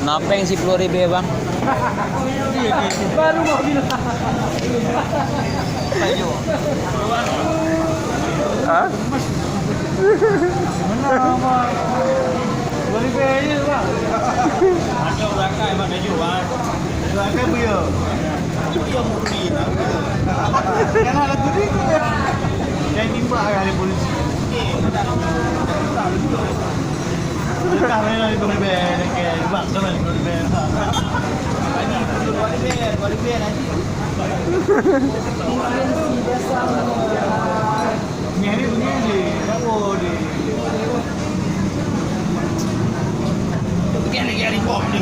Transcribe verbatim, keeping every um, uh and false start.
Na péng siploh ribèe, Bang. Baru mau bilang. Hah? Mana, Bang? Dua ribèe je, Bang. Ada orang kan, Bang, laju, Bang. Orang kan buyur. Buyur murni lah. Jangan lagu ni. Jangan timbak lah dari polisi. Dekat mana dari Bang Iben, dekat bak sana Bang Iben. Ni hari bunyi je, tahu dia. Pergi lagi hari Bob ni.